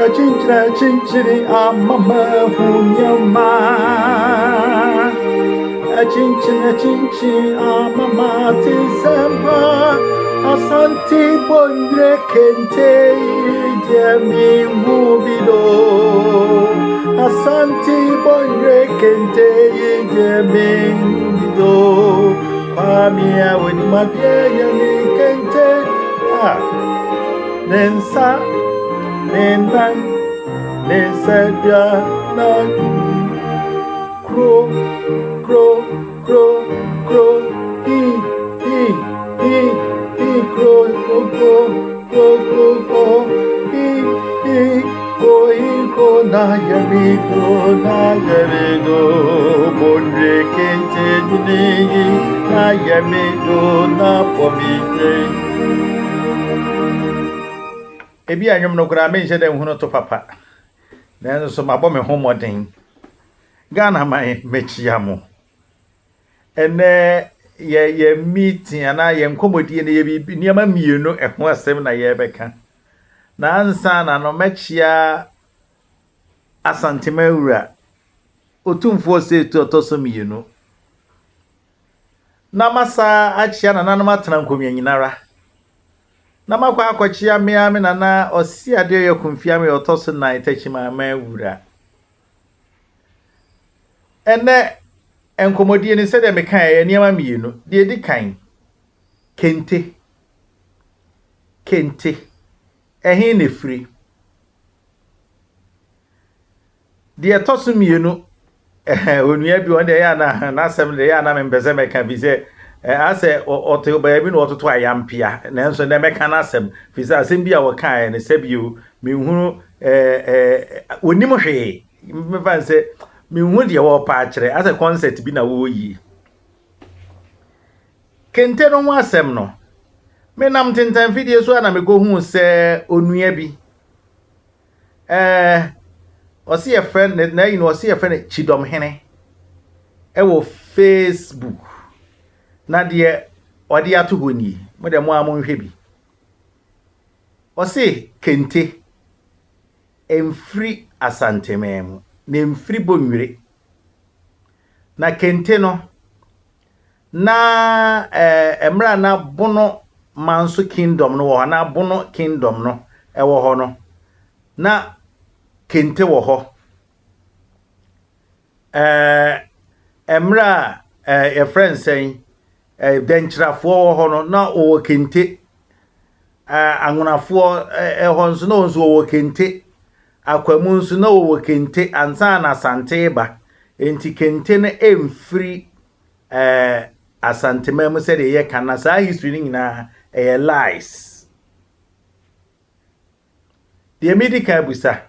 Akyinkyini akyinkyini ama mahu nneɛma. Akyinkyini akyinkyini ama mate nsɛmpa. Asante Bonwire kente yi deɛ menhu bi do. Asante Bonwire kente yi deɛ menhu bi do. Kwame a onim adeɛ yɛ ne kente a ne nsa ne nan ne nsadua na kuro kuro kuro kuro hi hi hi hi kuro kuro kuro kuro kuro kuro hi hi kuro hi kuro na yɛ mi kuro na yɛ mi do bonwire kente duni yi na yɛ mi do na pɔ mi gye. Ebi a nnwom no koraa menhyɛ dɛ nhunu to papa, nanso so mabɔ me ho mmɔden. Ghana man mekyia mo. Ɛnɛ yɛ yɛ meeting anaa yɛn nkɔmmɔdie no yɛ biribi nneɛma mmienu ɛho asɛm na yɛrebɛka. Na ansa na no mɛkyia Asantema wura Otumfoɔ Seetu ɔtɔ so mmienu. Na masa akyia nananom atena nkonnwa nyinara. Na makɔ akɔkyea me ara me nana Ɔseadeɛ Ɔyɛ Kumfiame ɔtɔ so nan Takyimaman wura. Ɛnnɛ nkɔmmɔdie no sɛdeɛ mekaeɛ ɛyɛ nneɛma mmienu. Deɛ ɛdi kan, kente. Kente, ɛhe na ɛfiri? Deɛ ɛtɔ so mmienu, onua bi ɔno deɛ ɛyɛ ana n'asɛm deɛ ɛyɛ ana mempɛ sɛ mɛka fi sɛ asɛ ɔte baabi na ɔtoto ayampea, nanso ɛnɛ mɛka n'asɛm fi sɛ asɛm bi a wɔkaeɛ no sɛbio menhunu ɛɛ onim hwee mmefa n sɛ menhu deɛ wɔrepa akyerɛ asɛ concert bi na wɔreyi. Kente no ho asɛm no, menam ntentanfidie so a na mekɔhuu sɛ onua bi ɛɛ ɔsi yɛfrɛ ne n'ayi no ɔsi yɛfrɛ no Kyidɔmhene ɛwɔ Facebook na deɛ ɔde ato hɔ nie mo deɛ mo a monhwɛ bi. Ɔse kente mfiri Asanteman mu na mfiri Bonwire. Na kente no na ɛɛ mmerɛ a na Bono Manso Kingdom no wɔ hɔ anaa Bono Kingdom no ɛwɔ hɔ no na kente wɔ hɔ. Ɛɛ mmerɛ a ɛɛ yɛfrɛ nsɛn ɛɛ dɛnkyerɛfoɔ wɔ hɔ no na wɔwɔ kente. Ɛɛ anwonafoɔ ɛhɔ nso na wɔn nso wɔwɔ kente. Akwamu nso na wɔwɔ kente ansa na Asante ba. Nti kente no mfiri ɛɛ Asanteman mu sɛdeɛ yɛka na saa history no nyinaa ɛyɛ lies. Deɛ medi kan abusa,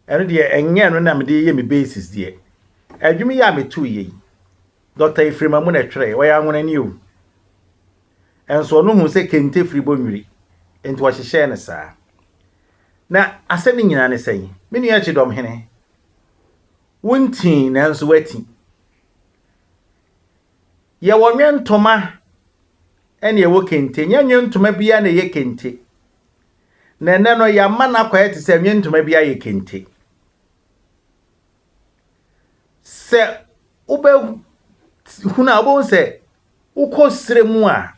ɛno deɛ ɛnyɛ no na mede yɛ me basis deɛ. Adwuma yi a meto yɛ yi, Dr. Ephraim Amu na ɛtwerɛ, ɔyɛ anwonani o. Ɛnso ɔno hu sɛ kente firi Bonwire, nti ɔhyehyɛɛ no saa. Na asɛm no nyinaa ne sɛn, me nua Kyidɔmhene, wontii nanso wati. Yɛwɔ nwentoma ɛne ɛwɔ kente, nyɛ nwentoma biara na ɛyɛ kente. Na ɛnɛ no yɛama no akɔyɛ te sɛ nwentoma bi ayɛ kente. Sɛ wobɛhunu a wobɛhu sɛ wokɔ serɛ mu a,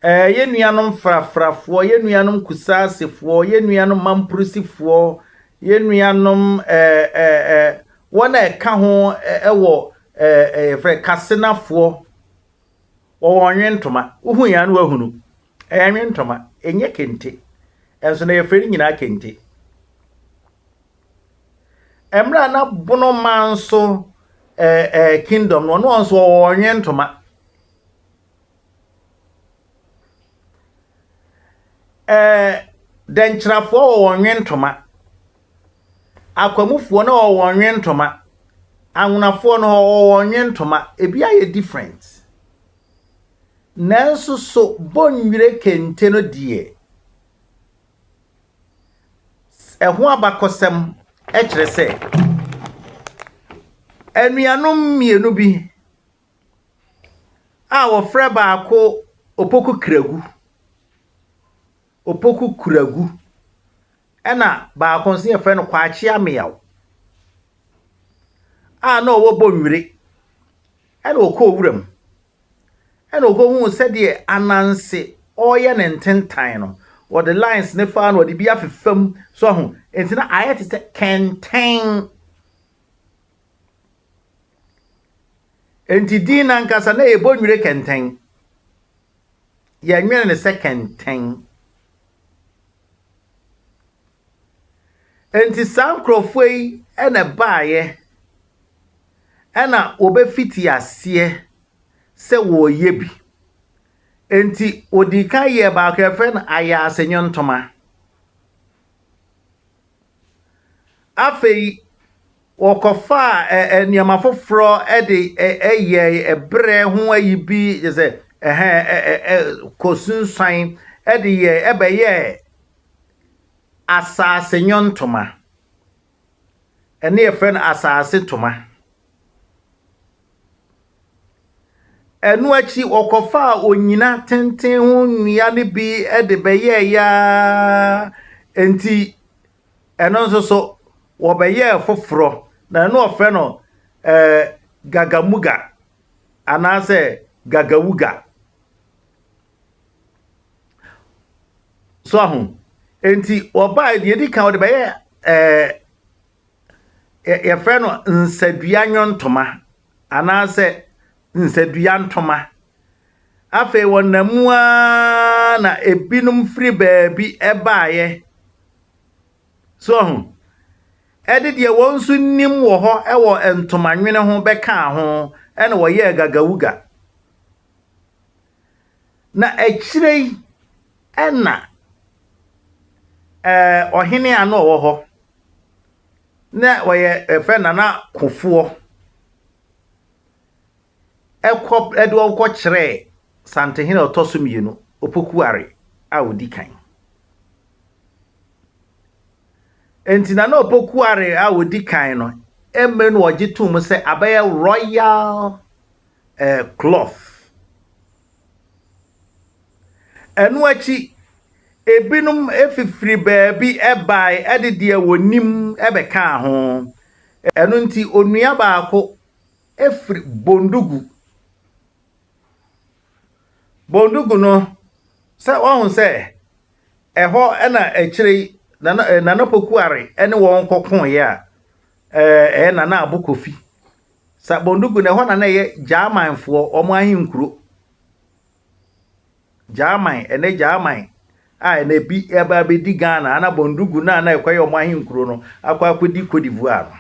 ɛɛ yɛn nuanom frafrafoɔ, yɛn nuanom kusaasefoɔ, yɛn nuanom mampurusifoɔ, yɛn nuanom ɛɛ ɛɛ wɔn a ɛka ho ɛwɔ ɛɛ yɛfrɛ kasenafoɔ, wɔwɔ nwentoma. Wohu yɛn ano ahunu. Ɛyɛ nwentoma, ɛnyɛ kente. Ɛnso na yɛfrɛ no nyinaa kente. Mmerɛ a na Bono Manso ɛɛ ɛɛ kingdom no, ɔno nso wɔwɔ nwentoma. Ɛɛ dɛnkyerɛfoɔ wɔ wɔn nwentoma. Akwamufoɔ no wɔ wɔn nwentoma. Anwonafoɔ no wɔwɔ wɔn nwentoma. Ebi ayɛ different. Nanso so Bonwire kente no deɛ, ɛho abakɔsɛm kyerɛ sɛ, anuanom mmienu bi a wɔfrɛ baako Opoku Kragu, Opoku Kuragu. Ɛna baako nso yɛfrɛ no Kwakye Ameyaw a na ɔwɔ Bonwire. Ɛna ɔkɔɔ wuram. Ɛna ɔkɔhuu sɛdeɛ Ananse ɔreyɛ ne ntentan no. Wɔde lines ne fa na wɔde bi afefa mu so ahu. Nti na ayɛ te sɛ kɛntɛn. Nti din no ankasa na ɛyɛ Bonwire kɛntɛn. Yɛnwene no sɛ kɛntɛn. Enti saa nkurɔfoɔ yi na ɛbaeɛ ɛna wɔbɛfiti aseɛ sɛ wɔreyɛ bi. Enti wɔdii kan yɛɛ baako yɛfrɛ no ayaase nwontoma. Afei wɔkɔfaa ɛ nneɛma foforɔ de yɛɛ ɛberɛ ho ayi bi kyerɛ sɛ ɛhɛn ɛ ɛ kɔsunsuan de yɛɛ ɛbɛyɛɛ asase nwontoma. Ɛno yɛfrɛ no asase toma. Ɛno akyi wɔkɔfaa onyina tenten ho nnua no bi de bɛyɛeɛ ara nti ɛno nso so wɔbɛyɛɛ foforɔ na ɛno wɔfrɛ no ɛɛ gagamuga anaasɛ gagawuga. So aho nti wɔbaeɛ deɛ ɛdi kan wɔde bɛyɛ ɛɛ yɛfrɛ no nsadua nwontoma anaasɛ nsadua ntoma. Afei wɔnam mu ara na ebinom firi baabi baeɛ. So ahu? Ɛde deɛ wɔn nso nim wɔ hɔ wɔ ntomanwene ho bɛkaa ho ɛna wɔyɛɛ gagawuga. Na akyire yi ɛna ɛɛ ɔhene a na ɔwɔ hɔ na ɔyɛ ɛfɛ Nana Kofoɔ ɛkɔ ɛde wɔn kɔkyerɛɛ Santehene a ɔtɔ so mmienu, Opokuare a ɔdi kan. Enti Nana Opokuare a ɔdi kan no, mmerɛ no ɔgye tom sɛ abɛyɛ royal eh, cloth. Ɛno akyi, ebinom fifiri baabi bae de deɛ wɔnim bɛkaa ho. Ɛno nti, onua baako firi Bondugu. Bondugu no, sɛ wɔahu sɛ ɛhɔ na akyire yi Nana, eh, Nana Pokuare ne wɔn kɔkoeɛ a, eh, ɛyɛ Nana Abo Kofi. Sa Bondugu no, ɛhɔ na na ɛyɛ Gyamanfoɔ wɔn ahenkuro. Gyaman, ɛnɛ Gyaman a ɛnɛ bi ɛba abɛdi Ghana, ana Bondugu no a na ɛkɔyɛ wɔn ahenkuro no akɔ akɔdi Cote d'Ivoire no.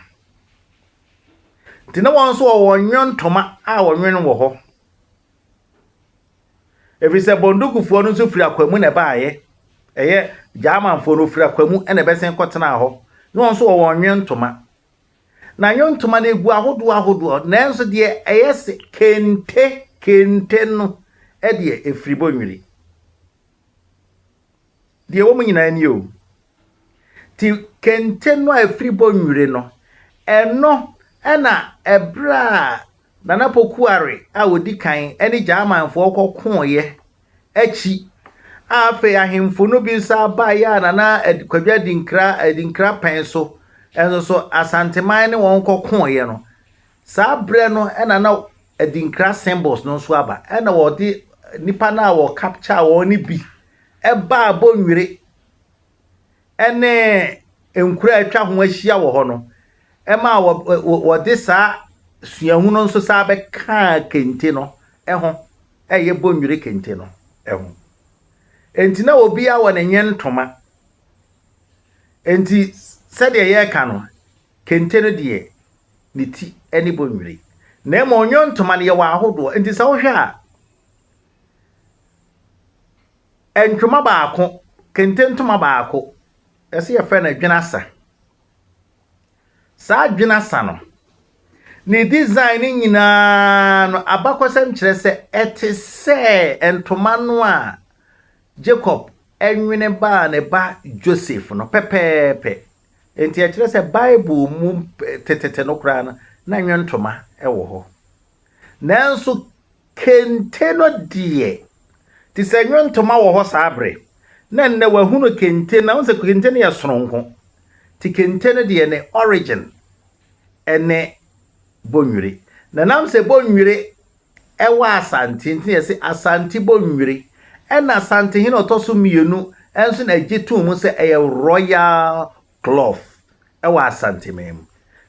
Nti na wɔn nso wɔwɔ nnwontoma a wɔnwene wɔ hɔ. Ɛfiri sɛ Bondugufoɔ no nso firi Akwamu na ɛbaeɛ. Ɛyɛ Gyamanfoɔ no firi Akwamu na ɛbɛsen kɔtenaa hɔ. Na wɔn nso wɔwɔ nnwontoma. Na nnwontoma no egu ahodoɔ ahodoɔ, nanso deɛ ɛyɛ se kente, kente no deɛ ɛfiri Bonwire. Deɛ ɛwɔ mu nyinaa nie o. Nti kente no a ɛfiri Bonwire no, ɛno na ɛberɛ a Nana Pokuare a ɔdi kan ne Gyamanfoɔ kɔkoeɛ akyi a afei ahemfo no bi nso abaeɛ a Nana Kwadwo Adinkra Adinkra pɛn so nso so Asanteman ne wɔn kɔkoeɛ no, saa berɛ no na na Adinkra symbols no nso aba ɛna wɔde nnipa no a wɔ capture wɔn no bi ɛbaa Bonwire ne nkuro a atwa ho ahyia wɔ hɔ no, ɛmaa wɔde saa suahu no nso saa bɛkaa kente no ho, ɛyɛ Bonwire kente no ho. Enti na obiara wɔ ne nwentoma. Enti sɛdeɛ yɛreka no, kente no deɛ, ne ti ne Bonwire. Na mmom nwontoma no yɛwɔ ahodoɔ. Enti sɛ wohwɛ a, Ntoma baako, kente ntoma baako, yɛse yɛfrɛ no dwenasa. Saa dwenasa no, ne design no nyinaa no, abakɔsɛm kyerɛ sɛ ɛte sɛ ntoma no a Jacob nwene baa ne ba Joseph no pɛpɛɛpɛ. Enti ɛkyerɛ sɛ Bible mu tetete no koraa no, na nwontoma wɔ hɔ. Nanso Kente no deɛ, te sɛ nwontoma wɔ hɔ saa bere. Na nnɛ wahunu kente na wohu sɛ kente no yɛ sononko. Nti kente no deɛ ne origin ne Bonwire. Na nam sɛ Bonwire ɛwɔ Asante nti na yɛse Asante Bonwire. Ɛna Asantehene a ɔtɔ so mmienu nso na ɛgye too mu sɛ ɛyɛ royal cloth ɛwɔ Asanteman mu.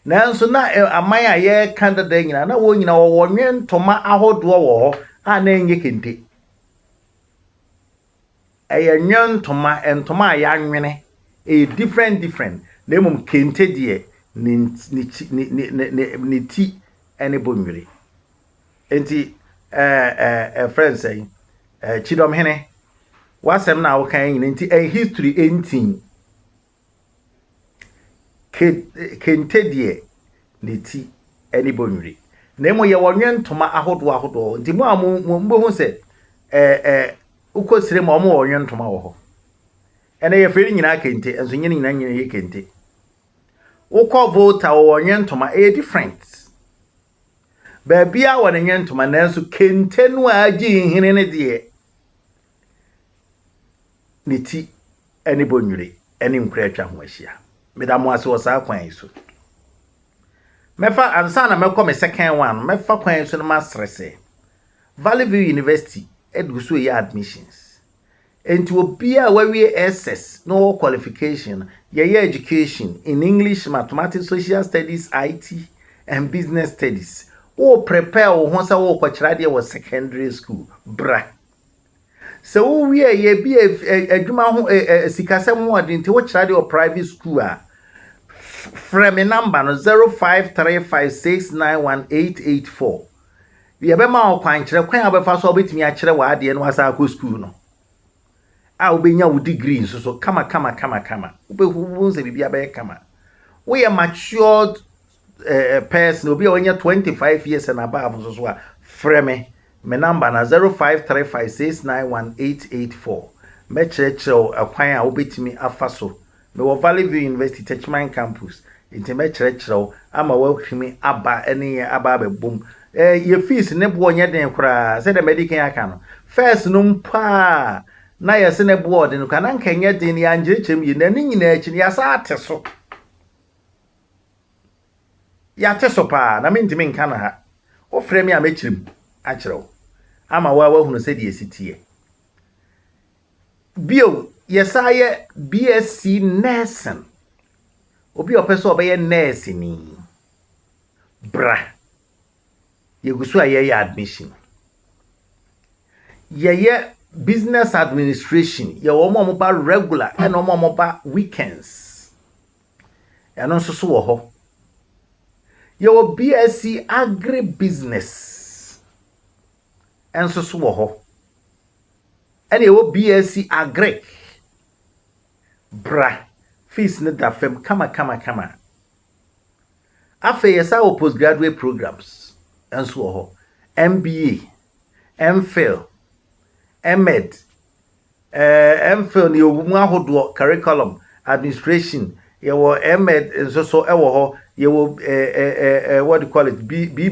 Nanso na aman a yɛreka dada nyinaa na wɔn nyinaa wɔwɔ nwentoma ahodoɔ wɔ hɔ a na ɛnyɛ kente. Ɛyɛ nwentoma, ntoma a yɛanwene. Ɛyɛ different different. Na mmom kente deɛ ne ne ne ne ne ne ti ne Bonwire. Nti ɛɛ ɛɛ ɛfrɛ nsɛn Kyidɔmhene, w'asɛm no a woka yi nyinaa nti ɛyɛ history ntin. Kente deɛ ne ti ne Bonwire. Na mmom yɛwɔ nwentoma ahodoɔ ahodoɔ. Nti mo a mo mo mobɛhu sɛ ɛɛ ɛɛ wokɔ sire mu a wɔwɔ nwentoma wɔ hɔ. Ɛnɛ yɛfrɛ no nyinaa kente, nso nyɛ ne nyinaa nyinaa yɛ kente. Wokɔ Volta, wɔwɔ nwentoma, ɛyɛ different. Baabiara wɔ ne nwentoma, nanso kente no a agye nhene no deɛ ne ti ne Bonwire ne nkura atwa ho ahyia. Meda mo ase wɔ saa kwan yi so. Mɛfa ansa na mɛkɔ me second one, mɛfa kwan yi so no masrɛ sɛ Valley View University ɛde so yɛ admissions. Nti obiara a wawie SS na ɔwɔ qualification, yɛyɛ education in English, Mathematics, Social Studies, IT and Business Studies. Wo prepare wo ho sɛ wokɔkyerɛ adeɛ wɔ secondary school, bra. Sɛ wowie yɛ bi adwuma ho sikasɛm ho ɔde nti wokyerɛ adeɛ wɔ private school a, frɛ me number no 0535691884. Yɛbɛma wo kwankyerɛ kwan a wobɛfa so a wobɛtumi akyerɛ w'adeɛ no wasan akɔ school no a wobɛnya wo degree nso so kama kama kama kama. Wobɛhu sɛ biribi abɛyɛ kama. Woyɛ matured person, obi a wanya 25 years and above nso so a, frɛ me number na 0535691884. Mɛkyerɛkyerɛ wo ɛkwan a wobɛtumi afa so. Mewɔ Valley View University Techiman Campus, nti mɛkyerɛkyerɛ wo ama woatumi aba ne yɛn aba abɛbom. Yɛ fees ne boɔ nyɛ den koraa sɛdeɛ mɛdi kan aka no. First no mpo a na yɛsɛ ne boɔ ɔden koraa na nka nyɛ den, yɛankyerɛkyerɛ mu yie. Na ne nyinaa akyi no yɛasa ate so, yɛate so paa na mentumi nka no ha. Wofrɛ me a, mɛkyerɛ mu akyerɛ wo ama wo a woahunu sɛdeɛ ɛsi teɛ. Bio, yɛsa yɛ BSc Nursing. Obi a ɔpɛ sɛ ɔbɛyɛ nurse ni, bra. Yɛgu so a yɛyɛ admission. Yɛyɛ Business Administration. Yɛwɔ wɔn a wɔba regular ɛna wɔn a wɔba weekends, ɛno nso so wɔ hɔ. Yɛwɔ BSc Agri Business nso so wɔ hɔ, ɛna yɛwɔ BSc Agric. Bra, fees no da fam kama kama kama. Afei yɛsa wɔ postgraduate programs nso wɔ hɔ: MBA, MPhil, MEd. MPhil no yɛwɔ mu ahodoɔ, curriculum administration. Yɛwɔ MEd nso so wɔ hɔ. Yɛwɔ what do you call it, B B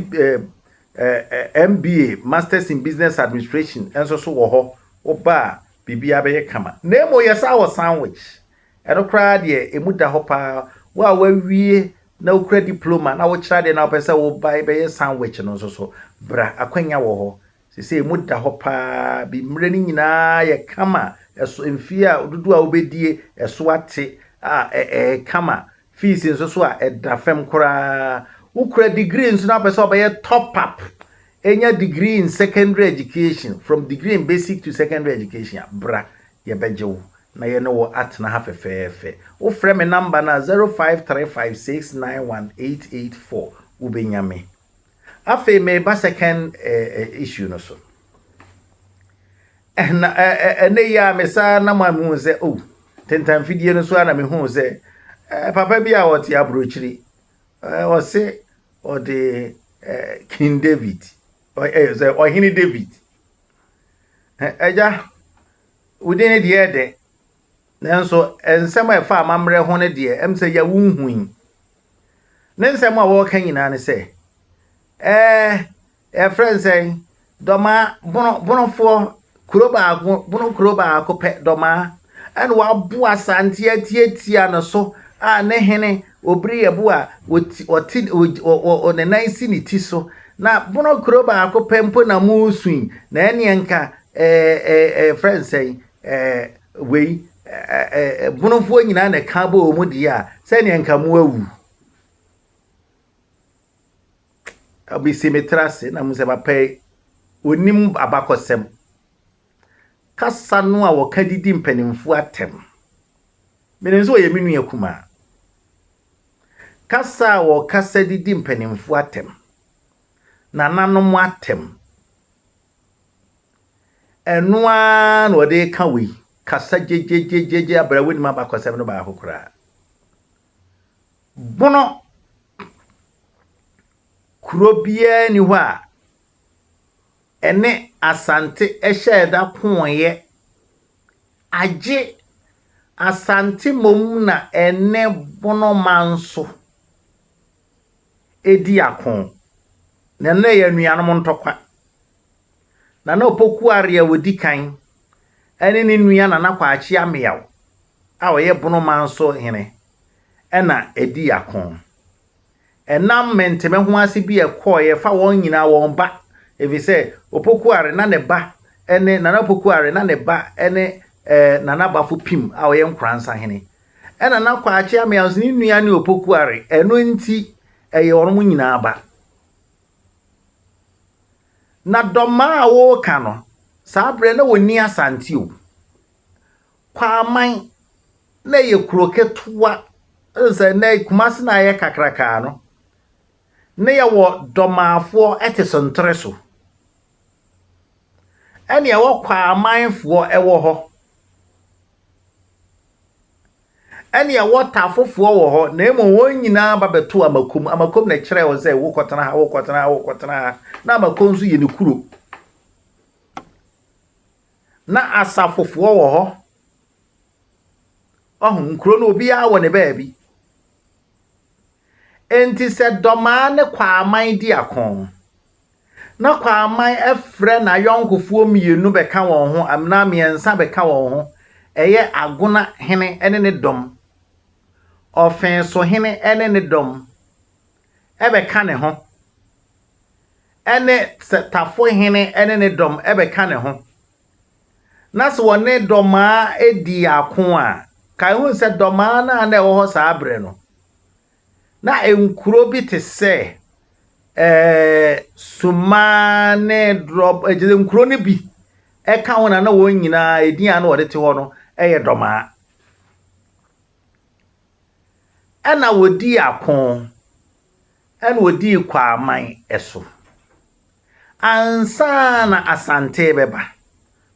MBA, Masters in Business Administration nso so wɔ hɔ. Woba a, biribiara bɛyɛ kama. Na mmom yɛsa wɔ sandwich. Ɛno koraa deɛ emu da hɔ paa. Wo a wawie na wokura diploma na wokyerɛ adeɛ na wopɛ sɛ woba bɛyɛ sandwich no nso so, bra, akwanya wɔ hɔ. Sese emu da hɔ paa bi. Mmerɛ no nyinaa yɛ kama. Ɛso mfie a dodoɔ a wobɛdie ɛso ate a ɛɛ kama. Fees nso so a ɛda fam koraa. Wokura degree nso na wopɛ sɛ ɔbɛyɛ top up, ɛnya degree in secondary education, from degree in basic to secondary education a, bra, yɛbɛgye wo na yɛne wɔ atena ha fɛfɛɛfɛ. Wofrɛ me number no a 0535691884, wobɛnya me. Afei meba second issue no so. Ɛna ɛnɛ yi a mesa nam a mehu sɛ, oh, tentamfidie no so a na mehu sɛ papa bi a ɔte aburokyiri, ɔse ɔde King David, sɛ Ɔhene David. Ɛgya wodin no deɛ ɛdɛ, nanso nsɛm a ɛfa amammerɛ ho no deɛ sɛ yɛwo nhui. Ne nsɛm a wɔreka nyinaa ne sɛ ɛfrɛ nsɛn Dɔmaa bono bonofoɔ kuro baako, Bono kuro baako pɛ, Dɔmaa. Ɛna waboa Asante atiatia no so a ne hene Obiri Yɛbo a ɔte ne nan si ne ti so. Na Bono kuro baako pɛ mpo na moresu yi, na ɛneɛ nka ɛɛ ɛɛ frɛ nsɛn ɛɛ wei ɛɛ Bonofoɔ nyinaa na ɛka bɔ wɔn deɛ a, sɛdeɛ nka mo awu. Mesi me tiri ase na mo sɛ papa yi onim abakɔsɛm. Kasa no a wɔka didi mpanimfoɔ atɛm. Menim sɛ ɔyɛ me nua kumaa. Kasa a wɔkasa didi mpanimfoɔ atɛm. Nananom atɛm. Ɛno ara na ɔde reka wei. Kasa gyegyegyegye abere a wonim abakɔsɛm no baako koraa. Bono kuro biara nni hɔ a ɛne Asante hyɛɛ da koeɛ. Agye Asante mmom na ɛne Bono manso di ako. Na ɛno yɛ anuanom ntɔkwa. Nana Opoku Are a ɔdi kan ne ne nua Nana Kwakye Ameyaw a ɔyɛ Bono manso hene na ɛdi ako. Ɛnam mente-me-ho-ase bi a ɛkɔeɛ fa wɔn nyinaa wɔn ba, ɛfiri sɛ Opoku Are na ne ba ne Nana Opoku Are na ne ba ne eh, Nana Bafo Pim a ɔyɛ Nkoransa hene. Ɛna na Kwakye Ameyaw nso ne nua ne Opoku Are, ɛno nti ɛyɛ wɔn nyinaa ba. Na Dɔmaa a wɔreka no, saa berɛ na wɔnni Asante o. Kwaman na ɛyɛ kuro ketewa sɛ nnɛ Kumasi na ayɛ kakrakaa no, na yɛwɔ Dɔmaafoɔ te Sontere so. Ɛne ɛwɔ Kwamanfoɔ ɛwɔ hɔ. Ɛne ɛwɔ Tafofoɔ wɔ hɔ, na mmom wɔn nyinaa ba bɛto Amakom. Amakom na ɛkyerɛ wɔn sɛ wokɔtena ha, wokɔtena ha, wokɔtena ha. Na Amakom nso yɛ ne kuro. Na asafofoɔ wɔ hɔ. Ɔho, nkuro no obiara wɔ ne baabi. Enti sɛ Dɔmaa ne Kwaaman di ako, na Kwaaman frɛ n'ayɔnkofoɔ mmienu bɛka wɔn ho, anaa mmiɛnsa bɛka wɔn ho, ɛyɛ Agona hene ne ne dɔm, Ɔfeeso hene ne ne dɔm bɛka ne ho, ne sɛ Tafo hene ne ne dɔm bɛka ne ho, na sɛ wɔne Dɔmaa di ako a, kae hu sɛ Dɔmaa no a na ɛwɔ hɔ saa berɛ no, na nkuro bi te sɛ ɛɛ Suma ne Drɔb, ɛgyesɛ nkuro no bi ɛka ho na na wɔn nyinaa edin a na wɔde te hɔ no yɛ Dɔmaa. Ɛna wɔdii ako, ɛna wɔdii Kwaman so. Ansa na Asante bɛba.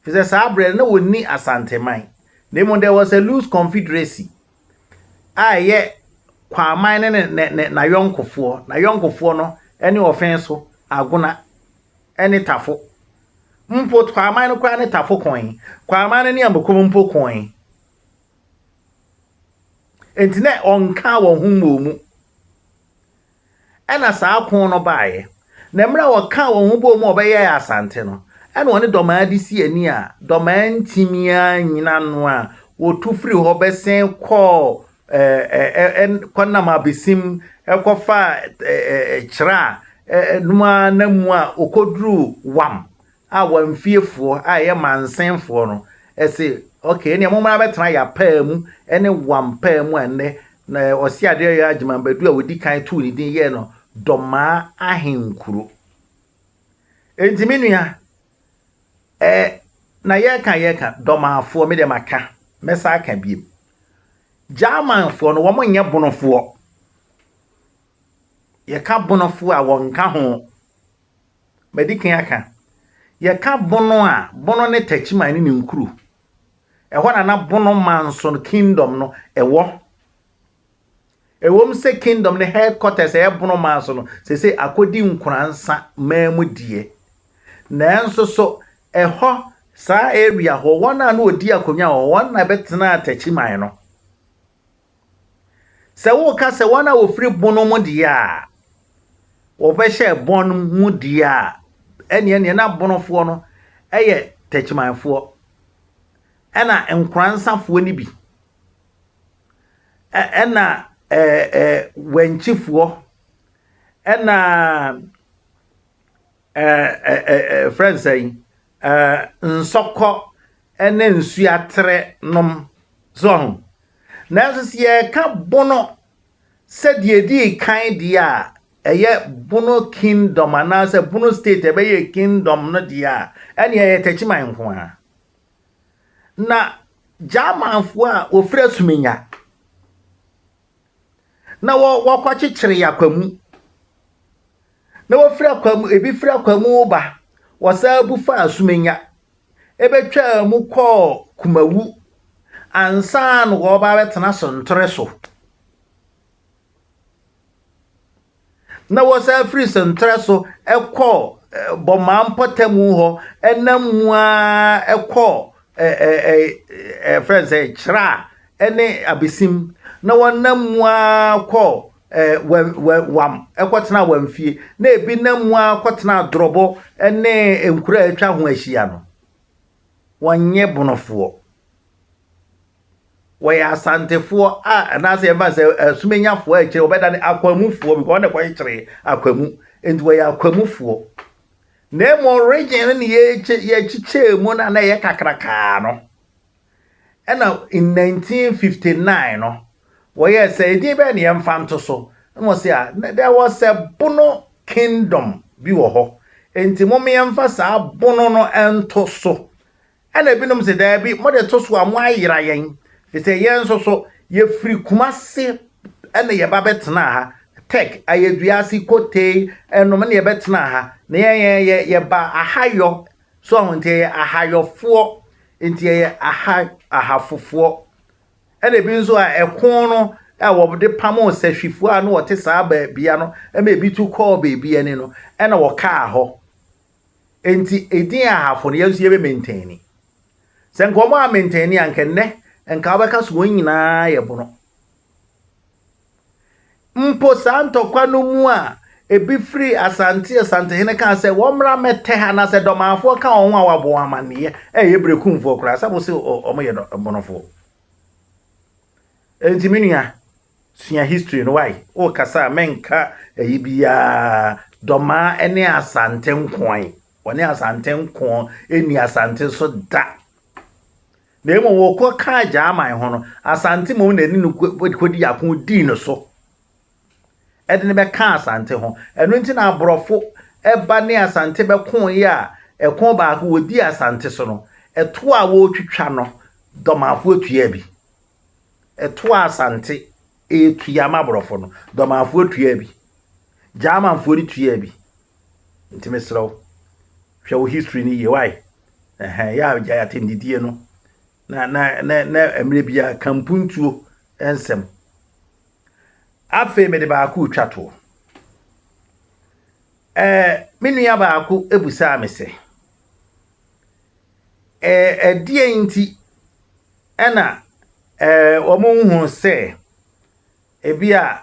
Fi sɛ saa berɛ no na wɔnni Asanteman. Na mmom there was a loose confederacy a ɛyɛ Kwaman ne ne ne ne n'ayɔnkofoɔ. N'ayɔnkofoɔ no ne Ɔfenso, Agona ne Tafo. Mpo Kwaman no koraa ne Tafo koe. Kwaman no ne Amokom mpo koe. Enti na ɔnka wɔn ho mmɔɔ mu. Ɛna saa ko no baeɛ. Na mmerɛ a wɔkaa wɔn ho bɔɔ mu a wɔbɛyɛɛ Asante no, ɛna wɔne Dɔmaa de si ani a Dɔmaa ntumi annyina ano a wɔtu firi hɔ bɛsen kɔɔ ɛɛ kɔnam Abesim kɔfaa ɛɛ Kyerɛ a nom ara na mu a wɔkɔduruu Wam a wɔn fiefoɔ a ɛyɛ Mansenfoɔ no se, ok, ɛnneɛ mommra bɛtena yɛapaa mu ne Wam paa mu a nnɛ na ɔse adeɛ yɛ Agyeman Badu a wɔdi kan too ne din yɛɛ no Dɔmaa Ahenkuro. Enti me nua, eh, na yɛka yɛka Dɔmaafoɔ, me deɛ maka, mɛsa aka biem. Germanfoɔ no, wɔn nyɛ bonofoɔ. Yɛka bonofoɔ a wɔnka ho. Madi kan aka. Yɛka bono a, bono ne Takyiman ne ne nkuro. Ɛhɔ na na Bono Manso Kingdom no ɛwɔ. Ɛwom sɛ kingdom no headquarters ɛyɛ Bono Manso no, sese akɔdi Nkoransa man mu deɛ. Nanso so ɛhɔ saa area hɔ wɔn a na wɔdi akonnwa wɔ hɔ wɔn na ɛbɛtenaa Takyiman no. Sɛ woka sɛ wɔn a wɔfiri Bono mu deɛ a, wɔbɛhyɛ bɔn mu deɛ a, ɛneɛ neɛ na Bonofoɔ no ɛyɛ Takyimanfoɔ. Ɛna Nkoransafoɔ no bi, ɛna ɛɛ Wankyifoɔ, ɛna ɛɛ ɛɛ frɛ no sɛn, Nsɔkɔ ne Nsuaterɛ nom. So ho? Nanso sɛ yɛreka Bono sɛ deɛ ɛdii kan deɛ a, ɛyɛ Bono Kingdom anaasɛ Bono State ɛbɛyɛ kingdom no deɛ a, ɛneɛ ɛyɛ Techiman nko ara. Na Germanfoɔ a wɔfiri Asumenya na wɔkɔkyekyere Akwamu, na wɔfiri Akwamu, ebi firi Akwamu ba, wɔsan bu faa Asumenya, ɛbɛtwaa mu kɔɔ Kumawu ansa na wɔreba abɛtena Sontere so. Na wɔsan firi Senterɛ so kɔɔ Bɔmaa mpɔtamu hɔ nam mu ara kɔɔ ɛfrɛ no sɛ Kyerɛ a ne Abesim. Na wɔnam mu ara kɔɔ Wam kɔtenaa Wamfie. Na ebi nam mu ara kɔtenaa Dorɔbɔ ne nkuro a atwa ho ahyia no. Wɔnyɛ Bonofoɔ. Wɔyɛ Asantefoɔ a anaasɛ yɛmfa no sɛ Asumenyafoɔ a akyire wɔbɛdane Akwamufoɔ because wɔn na ɛkɔkyekyere Akwamu nti wɔyɛ Akwamufoɔ. Na mmom region no ne yɛkyekyɛɛ mu no a na ɛyɛ kakrakaa no ɛna in 1959 no wɔyɛɛ sɛ edin bɛyɛ ne yɛmfa nto so na wɔse a there was a Bono kingdom bi wɔ hɔ nti mom yɛmfa saa Bono no nto so. Ɛna ebinom se, Daabi, mode to so a, moayera yɛn, ɛfiri sɛ yɛn nso so, yɛfiri Kumase na yɛba bɛtenaa ha, Tech, Ayeduase, Kotei, ɛnom na yɛbɛtenaa ha, na yɛn yɛn yɛ yɛba Ahayɔ, so ahu, nti yɛyɛ Ahayɔfoɔ, nti yɛyɛ aha Ahafofoɔ. Ɛna ebi nso a ɛko no a wɔde pamoo sahwifoɔ a na wɔte saa baabia no ma ebi tu kɔɔ baabi ani no, ɛna wɔkaa hɔ. Enti edin Ahafo no, yɛn nso yɛbɛ maintaini. Sɛ nka wɔn a maintaini a, nka nnɛ, nka wobɛka so wɔn nyinaa yɛ bono. Mpo saa ntɔkwa no mu a ebi firi Asante Asantehene kaa sɛ wɔmmra mmɛtɛ ha na sɛ Dɔmanfoɔ ka wɔn ho a wɔabɔ wɔn amanneɛ, ɛyɛ Berekumfoɔ koraa sɛ mo se wɔn yɛ bonofoɔ. Enti me nua, Sua history no wai wokasa a mɛnka ayi biaa Dɔmaa ne Asante nkoan wɔne Asante nko ɛnni Asante so da na mmom wɔkɔ kaa Gyaman ho no Asante mmom na ɛne no kɔdi ako dii no so ɛde no bɛka Asante ho ɛno nti na aborɔfo ɛba ne Asante bɛko yɛ a ɛko baako wɔdi Asante so no ɛto a wɔretwitwa no Dɔmafoɔ tuaa bi. Ɛtoa Asante retua ma aborɔfo no, Dɔmanfoɔ tuaa bi. Germanfoɔ no tuaa bi. Nti mesrɛ wo, hwɛ wo history no yie, why? Ɛhɛn, yɛ a gyae atɛmdidie no. Na, na, na, na mmerɛ biara ka mpuntuo nsɛm. Afei mede baako retwa toɔ. Ɛɛ, me nua baako busaa me sɛ, ɛɛ, ɛdeɛn nti Ɛna wɔhuu sɛ ebi a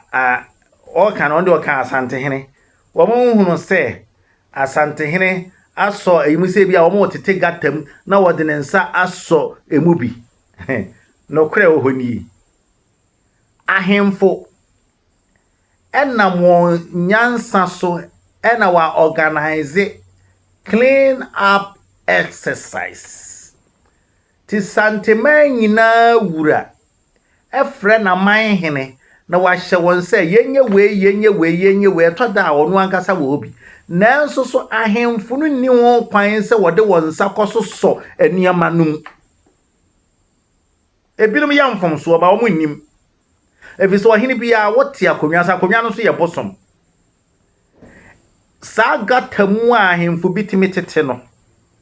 ɔreka no, ɔno deɛ ɔka Asantehene. Wɔhunu sɛ Asantehene asɔ eyi mu sɛ ebi a wɔretete gata mu na wɔde ne nsa asɔ emu bi. Nokorɛ wɔ hɔ nie. Ahemfo nam wɔn nyansa so na wɔ organise clean up exercise. Te Santeman nyinaa wura frɛ n'amanhene na wahyɛ wɔn sɛ yɛnyɛ wei, yɛnyɛ wei, yɛnyɛ wei. Ɛtɔ da a ɔno ankasa wɔ hɔ bi. Nanso so ahemfo no nni ho kwan sɛ wɔde wɔn nsa kɔsosɔ nneɛma no mu? Ebinom yɛ mfomsoɔ ba wɔn nnim. Ɛfiri sɛ ɔhene biara wote akonnwa so, akonnwa no nso yɛ bosom. Saa gata mu a ahemfo bi tumi tete no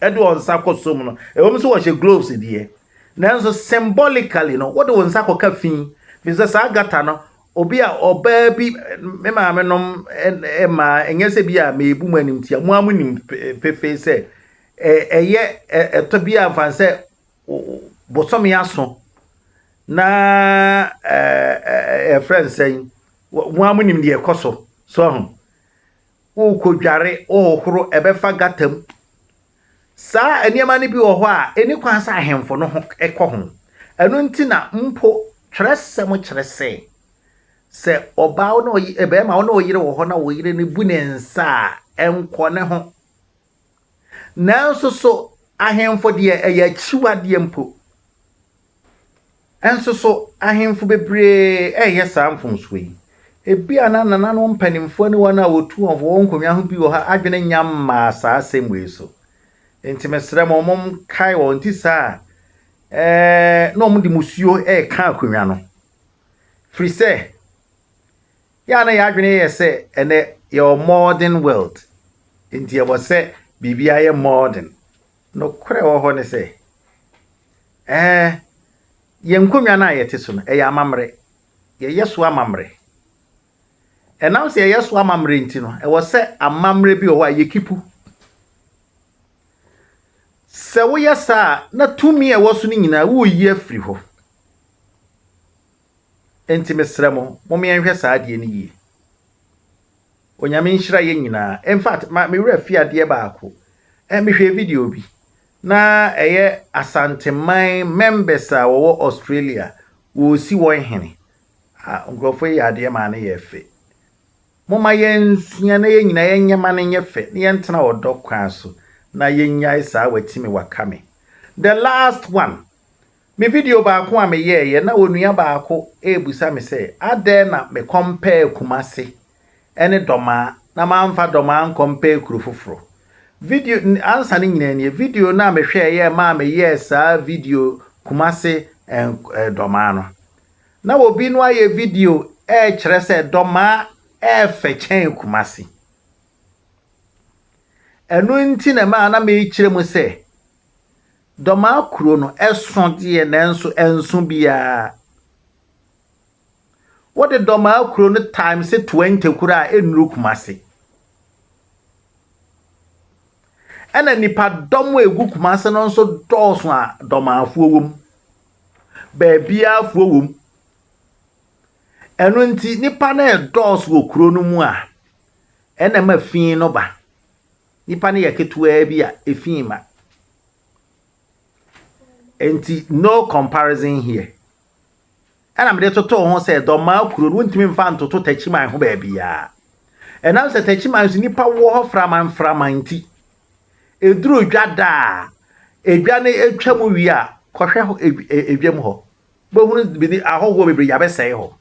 de wɔn nsa kɔ som no, ɛwom sɛ wɔhyɛ gloves deɛ, nanso symbolically no, wode wo nsa kɔka fi, fi sɛ saa gata no, obi a ɔbaa bi, me maame nom mmaa, ɛnyɛ sɛ bi a mebu mu animtia, mo a mo nim pefee sɛ ɛyɛ ɛtɔ bi a mfa sɛ bosome aso na ɛfrɛ nsɛn mo a monim deɛ ɛkɔ so so ho wokɔdware wohohoro ɛbɛfa gata mu. Saa nneɛma no bi wɔ hɔ a, ɛni kwan sɛ ahemfo no ho kɔ ho. Ɛno nti na mpo twerɛsɛm kyerɛ sɛ, sɛ ɔbaa wo ne ɔye, barima wo ne ɔyere wɔ hɔ na wo yere no bu ne nsa a, ɛnkɔ ne ho. Nanso so ahemfo deɛ ɛyɛ akyiwadeɛ mpo. Nso so ahemfo bebree reyɛ saa mfomsoɔ yi. Ebia na nananom mpanimfoɔ ne wɔn a wɔtu wɔn fo wɔ nkonnwa ho bi wɔ hɔ adwene nnya mmaa saa asɛm wei so. Enti mesrɛ mo, monkae wɔn nti saa a, ɛɛ, na wɔde musuo reka akonnwa no. Firi sɛ, yɛ a na yɛn adwene yɛ sɛ ɛnɛ yɛwɔ modern world, nti ɛwɔ sɛ biribiara yɛ modern. Nokorɛ wɔ hɔ ne sɛ, ɛɛ, yɛn nkonnwa no a yɛte so no, ɛyɛ amammerɛ. Yɛyɛ so amammerɛ. Ɛnam sɛ yɛyɛ so amammerɛ nti no, ɛwɔ sɛ amammerɛ bi wɔ hɔ a yɛkipu. Sɛ woyɛ saa a, na tumi a ɛwɔ so no nyinaa woreyi afiri hɔ. Enti mesrɛ mo, mom yɛnhwɛ saa adeɛ no yie. Onyame nhyira yɛn nyinaa. In fact, ma me werɛ fi adeɛ baako. Eh, mehwɛ video bi. Na ɛyɛ Asanteman members a wɔwɔ Australia, wɔresi wɔn hene. Ah, nkurɔfoɔ yi yɛ adeɛ maa no yɛ fɛ. Momma yɛnsua na yɛn nyinaa yɛnyɛ ma no nyɛ fɛ na yɛntena ɔdɔ kwan so na yɛnnyae saa watimi waka me. The last one, Me video baako a meyɛeɛ na onua baako rebisa me sɛ adɛn na me compare Kumasi ne Dɔmaa na mamfa Dɔmaa ankɔmpɛɛ kuro foforɔ. Video, ansa no nyinaa nie, video no a mehwɛeɛ maa meyɛɛ saa video Kumasi and Dɔmaa no, na obi no ayɛ video ɛrekyerɛ sɛ Dɔmaa ɛɛfɛ kyɛn Kumasi. Ɛno nti na ɛmaa na merekyerɛ mu sɛ Dɔmaa kuro no, ɛso deɛ nanso ɛnso biara. Wode Dɔmaa kuro no times 20 koraa a ɛnnuru Kumasi. Ɛna nipadɔm a ɛgu Kumasi no nso dɔɔso a Dɔmaafoɔ wɔ mu. Baabiafoɔ wɔ mu. Ɛno nti nipa no ɛdɔɔso wɔ kuro no mu a, ɛna ɛma fi no ba. Nipa no yɛ ketewaa bi a efi ma. Nti no comparison here. Ɛna mede totoo ho sɛ Dɔmaa kuro no wontumi mfa ntoto Takyiman ho baabiara. Ɛnam sɛ Takyiman nso nipa wɔ hɔ framan framan nti, ɛduru dwa da a, edwa no atwa mu wie a, kɔhwɛ hɔ edwam hɔ. Wobɛhunu bi ahɔhoɔ bebree yɛabɛsɛe hɔ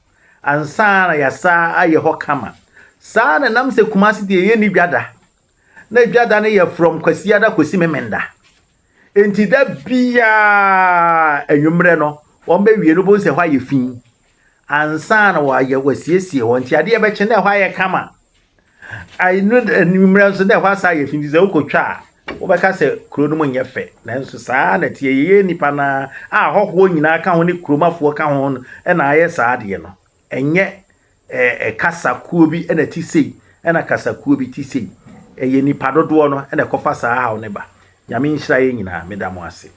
ansa na yɛasa ayɛ hɔ kama. Saa na ɛnam sɛ Kumasi deɛ yɛnni dwa da, na dwa da no yɛ from Kwasiada kɔsi Memenda. Enti da biara anwummerɛ no, wɔbɛwie no wobɛhu sɛ ɛhɔ ayɛ fi ansa na wɔayɛ wɔasiesie hɔ. Nti adeɛ bɛkye na ɛhɔ ayɛ kama. Ɛno anwummerɛ nso na ɛhɔ asa ayɛ fi nti sɛ wokɔtwa a wobɛka sɛ kuro no mu nyɛ fɛ. Nanso saa na ɛteɛ yɛyɛ nnipa no ara a ahɔhoɔ nyinaa ka ho ne kuromafoɔ ka ho no na ayɛ saa adeɛ no. Ɛnyɛ ɛɛ kasa kuo bi na ɛte sei ɛna kasa kuo bi te sei. Ɛyɛ nnipa dodoɔ no na ɛkɔfa saa haw no ba. Nyame nhyira yɛn nyinaa. Meda mo ase.